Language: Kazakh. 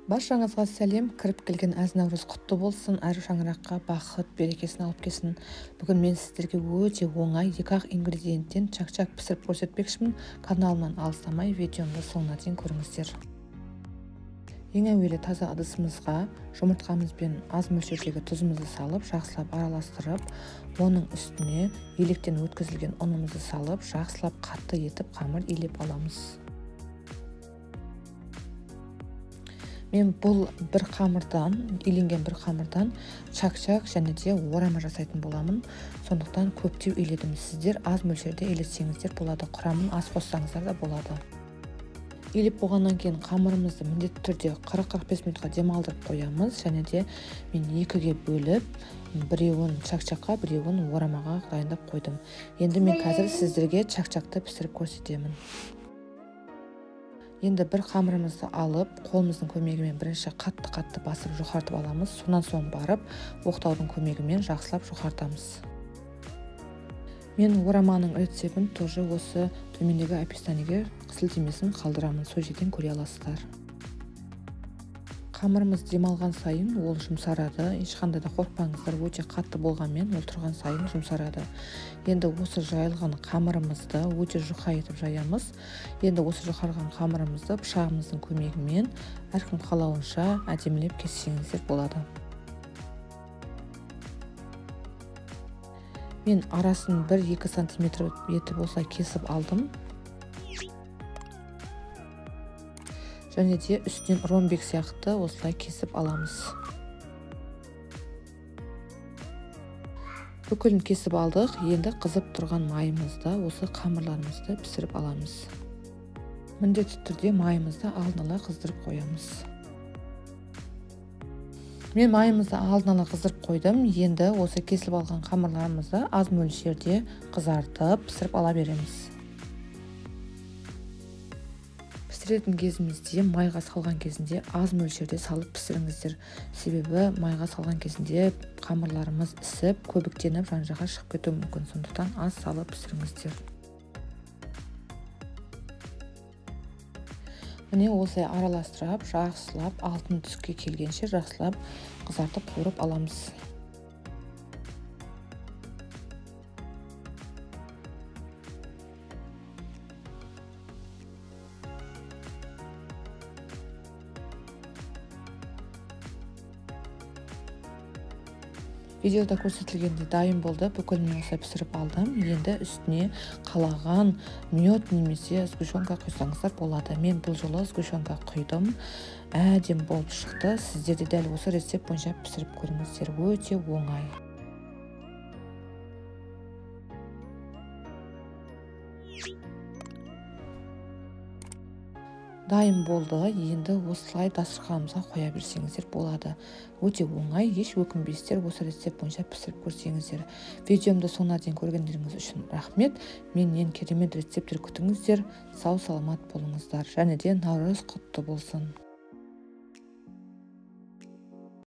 Баршаңызға сәлем, кіріп келген әз Наурыз құтты болсын, әр шаңыраққа бақыт, берекесін алып келсін. Бүгін мен сіздерге өте оңай екі-ақ ингредиенттен чак-чак пісіріп көрсетпекшімін. Каналымнан алыстамай видеомды соңына дейін көріңіздер. Ең әуелі таза ыдысымызға жұмыртқамыз бен аз мөлшердегі тұзымызды салып, жақсылап араластырып, оның үстіне електен өткізілген ұнымызды салып, жақсылап қатты етіп қамыр илеп аламыз. Мен бұл бір қамырдан, иленген бір қамырдан чак-чак және де орама жасайтын боламын. Сондықтан көптеу иледім. Сіздер аз мөлшерде илетсеңіздер болады, құрамын аз қоссаңыздар да болады. Илеп болғаннан кейін қамырымызды міндетті түрде 40-45 минутқа демалдырып қоямыз. Және де мен екіге бөліп, біреуін чак-чакқа, біреуін орамаға дайындап қойдым. Енді мен қазір сіздерге чак-чакты пісіріп көрсетемін. Енді бір қамырымызды алып, қолымыздың көмегімен бірінші қатты-қатты басып жұқартып аламыз. Сонан соң барып, оқтаудың көмегімен жақсылап жұқартамыз. Мен ораманың рецептін тоже осы төмендегі описаниеге сілтемесін қалдырамын, сол жерден көре аласыздар. Қамырымыз демалған сайын ол жұмсарады, ешқандай да қорықпаңыздар, өте қатты болғанмен ол тұрған сайын жұмсарады. Енді осы жайылған қамырымызды өте жұқа етіп жаямыз. Енді осы жұқарған қамырымызды пышағымыздың көмегімен әркім қалауынша әдемілеп кессеңіздер болады. Мен арасын 1-2 сантиметр етіп осылай кесіп алдым. Және де үстінен ромбик сияқты осылай кесіп аламыз. Бүкілін кесіп алдық. Енді қызып тұрған майымызда осы қамырларымызды пісіріп аламыз. Міндетті түрде майымызды алдын ала қыздырып қоямыз. Мен майымызды алдын ала қыздырып қойдым. Енді осы кесіліп алған қамырларымызды аз мөлшерде қызартып пісіріп ала береміз. Пісіретін кезімізде майға салған кезінде аз мөлшерде салып пісіріңіздер. Себебі майға салған кезінде қамырларымыз ісіп, көбіктеніп жан-жаққа шығып кетуі мүмкін. Сондықтан аз салып пісіріңіздер. Міне осылай араластырып, жақсылап алтын түске келгенше жақсылап қызартып қуырып аламыз. Видеода көрсетілгендей дайын болды. Бүкіл мен осылай пісіріп алдым. Енді үстіне қалаған мед немесе сгущенка құйсаңыздар болады. Мен бұл жолы сгущенка құйдым. Әдемі болып шықты. Сіздер де дәл осы рецепт бойынша пісіріп көріңіздер. Өте оңай. Дайын болды. Енді осылай дастарханымызға қоя берсеңіздер болады. Өте оңай, еш өкінбейсіздер осы рецепт бойынша пісіріп көрсеңіздер. Видеомды соңына дейін көргендеріңіз үшін рахмет. Менен керемет рецепттер күтіңіздер. Сау саламат болыңыздар. Және де Наурыз құтты болсын.